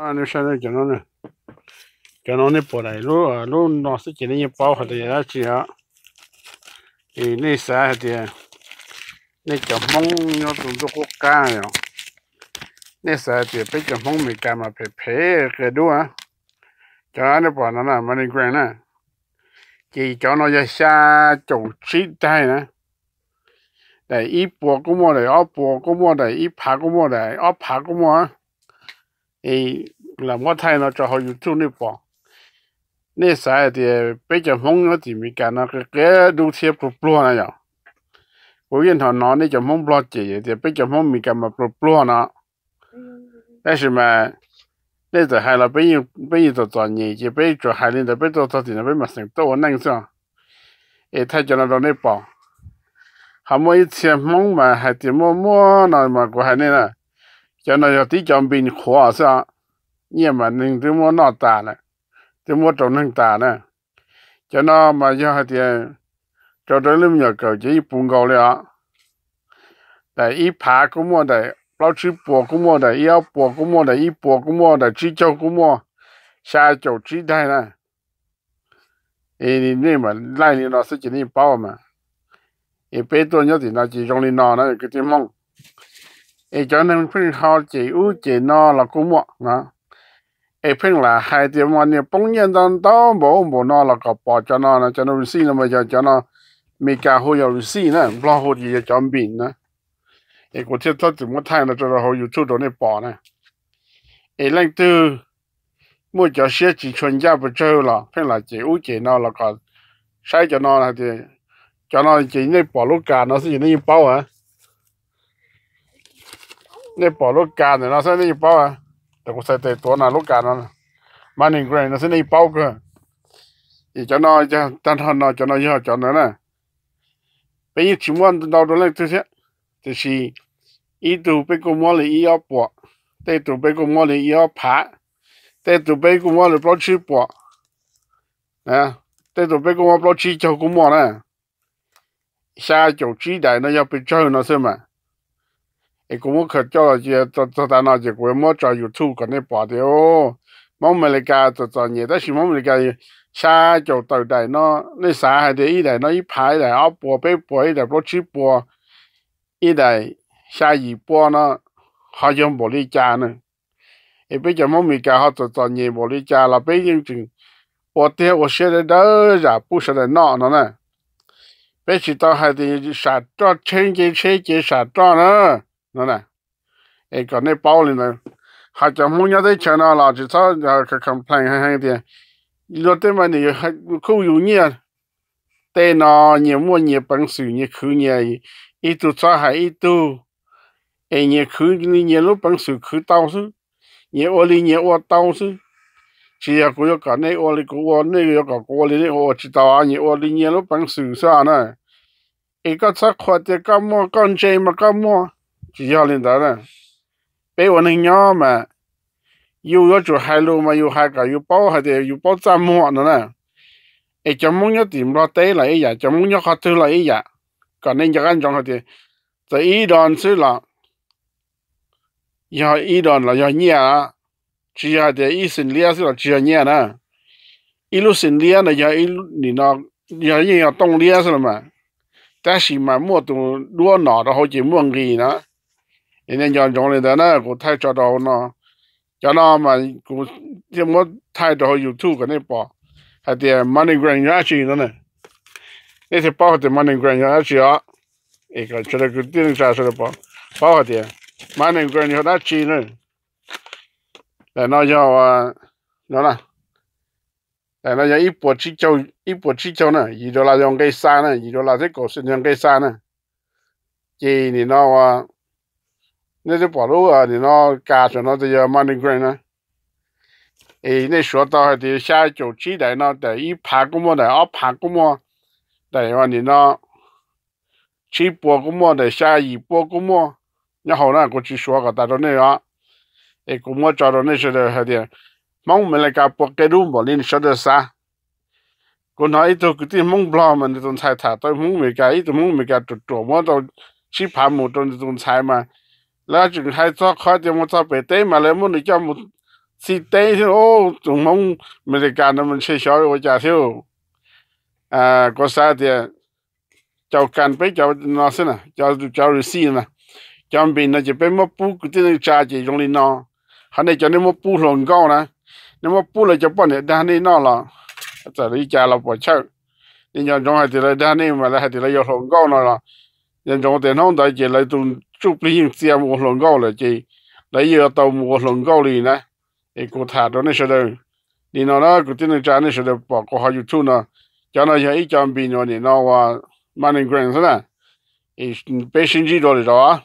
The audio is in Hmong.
Cov no nej pom daim lub no xwb ces nej yeej paub hais tias yog dab tsi os. Es nej xav hais tias nej cov Hmoob nyob rau ntuj qub qab os, nej xav hais tias peb cov Hmoob Amelikas mas phem phem qias dub. Cov nej pom no na, MoneyGram na, ces cov no yog xya caum tsib daim na. Daim ib puas kuj muaj, daim ob puas kuj muaj, daim ib phav kuj muaj, daim ob phav kuj muaj. Es lam muab thaij no tso hauv YouTube nej pom. Nej xav hais tias peb cov Hmoob nyob tim Amelikas no qias qias dub thiab pluag pluag na yom? Kuv yeej hnov hnov nej cov Hmoob Nplog cem tias peb cov Hmoob Amelikas mas pluag pluag no. Tab sis mas nej txawm hais los peb yeej txom txom nyem ces peb tsuas hais li ntawd, peb tuaj txog tim no peb mam xeem tuaj ua neej xwb. Es thaij cov no rau nej pom. Ho muaj ib txhia Hmoob mas hais tias muaj muaj no mas kuv hais nej na, cov no yog tib cov npis qhuav xwb os. Nyiaj mas neeg twb muab noj tas lawm, twb muab rau neeg tas na. Cov no mas yog hais tias rau rau lub me nyuam kawm ces yeej puv nkaus li os. Daim ib phav kuj muaj, daim plaub tsib puas kuj muaj, daim ib ob puas kuj muaj, daim ib puas kuj muaj, daim tsib caug kuj muaj, xya caum tsib daim na. Es nej mam laij li no xwb ces nej paub mas. Es peb tuaj nyob tim no ces zoo li no na kwv tij Hmoob. Es cov neeg pheej ho cem ub cem no los kuj muaj no. Es pheej lam hais tias mas niag poob nyiaj ntau ntau npaum ub npaum no los kom pom cov no no, cov no receipt no mas yog cov no Amelikas hu yog receipt na, Nplog hu ces yog cov npis na. Es kuv thiaj txhob txwm muab thaij no rau hauv YouTube rau nej pom na. Es leej twg muaj cov siab tsis tshua ncaj pes tsawg los pheej lam cem ub cem no los kom saib cov no hais tias, cov no ces nej pom lub kas no xwb ces nej yeej paub. Nej pom lub kas ntawm no xwb nej yeej paub. Ces kuv txhais tes tuav no lub kas no, MoneyGram no xwb nej yeej paub kawg. Ces cov no yog tag nrho no, cov no yog cov ntawd na. Peb yeej tsis muab ntau rau leej twg thiab, tiam sis ib tug peb kuj muab li ib ob puas, tej tug peb kuj muab li ib ob phav, tej tug peb kuj muab li plaub tsib puas, tej tug peb kuj muab plaub tsib caug kuj muaj na. Xya caum tsib daim no yog pes tsawg no xwb mas. Es kuv muab khaws coj los cia txog tas no ces kuv muab tso YouTube kom nej pom tias Hmoob Amelikas txom txom nyem, tab sis Hmoob Amelikas xya caum tawm daim no, nej xav hais tias ib daim no ib phav, ib daim ob puas peb puas, ib daim plaub tsib puas, ib daim xya yim pua no ho yog npaum li cas na? Es peb cov Hmoob Amelikas ho txom txom nyem npaum li cas los peb yeej tseem ua tiag ua siab dawb dawb zam pub sawv daws noj no na. Peb tsis tau hais tias sam roj tsheb nce tsheb ces sam roj na, no na. Es kom nej paub li ntawd. Ho cov Hmoob nyob teb chaws no los tsis txhob complain heev heev tias luag tej mas nim kuj yus nyiaj, tej no nyias muaj nyias peev xwm nyias khwv nyias, ib tug txhob hais ib tug, es nyias khwv li nyias lub peev xwm khwv tau xwb, nyias ua li nyias ua tau xwb. Tsis yog kuv yuav kom nej ua li kuv ua, nej yuav kom kuv ua li nej ua, ua tsis tau, nyias ua li nyias lub peev xwm xwb na. Es koj txhob qhuas tias koj muaj koj ntse mas koj muaj, tsis yog li ntawd na. Peb ua neeg nyob mas yus yuav tsum hais lus mas yus hais kom yus paub hais tias yus paub txaj muag no na. Es cov Hmoob nyob tim Nplog teb los ib yam, cov Hmoob nyob qhov twg los ib yam, kom nej nco qab ntsoov hais tias txawm ib dollar xwb los yog ib dollar los yog nyiaj, tsis yog hais tias ib xees liab xwb los tsis yog nyiaj na. Ib lub xees liab no yog nim no yog yeej yog tooj liab xwb los mas, tab sis mas muaj tus duab nom rau hauv ces muaj nqis na. Es nej nco ntsoov li ntawd na, kuv thaij tso rau hauv no. Cov no mas kuv thiaj muab thaij rau hauv YouTube kom nej pom hais tias MoneyGram yog dab tsi no na. Nej thiaj paub hais tias MoneyGram yog dab tsi os. Es kom sawv daws kwv tij neej tsa sawv daws paub hais tias MoneyGram yog dab tsi na. Daim no yog, no, daim no yog ib puas tsib caug, ib puas tsib caug na, yim dollar yog nqe xa na, yim dollar thiab kaum xees yog nqe xa na. Ces nim no ua, nej twb pom lub nim no kas saum no tias yog MoneyGram na. Es nej suav tau hais tias xya caum tsib daim no, daim ib phav kuj muaj, daim ob phav kuj muaj, daim nim no tsib puas kuj muaj, daim xya yim pua kuj muaj. Nyob hauv na, kuv tsis suav kom tas rau nej os. Es kuv muab tso rau nej sawv daws hais tias Hmoob Amelikas puas qias dub npaum li sawv daws xav. Kuv hnov ib tug kwv tij Hmoob Nplog mas nws tus ntxhais tham tau Hmoob Amelikas, ib tug Hmoob Amelikas ruam ruam muab tau tsib phav mus rau nws tus ntxhais mas lawv tseem hais txog qhov tias mus txog pem teb mas lawv muab nws coj mus txhij teb thiab, tus Hmoob Amelikas no mas ntshe xyov ua cas thiab. Kuv xav tias cov kas peb cov no xwb na, cov cov risi na, cov npis no ces peb muab pub kwv tij neej tsa ces zoo li no. Hos nej cov nej muab pub hluas nkauj na, nej muab pub lawv cov poj niam dag nej noj los txawm li cas los puas chawj. Nej nco ntsoov hais tias lawv dag nej mas lawv hais tias lawv yog hluas nkauj no los, nco ntsoov tias hnub ntawd ces lawv tus tsuj plig yeej txia mus ua hluas nkauj lawm ces lawv yeej yuav tau mus ua hluas nkauj li na. Es kuv tham rau nej sawv daws li no na, kwv tij neej tsa nej sawv daws pom kuv hauv YouTube no, cov no yog ib co npis no nim no uas MoneyGram xwb na. Peb sib ntsib dua lwm zaus.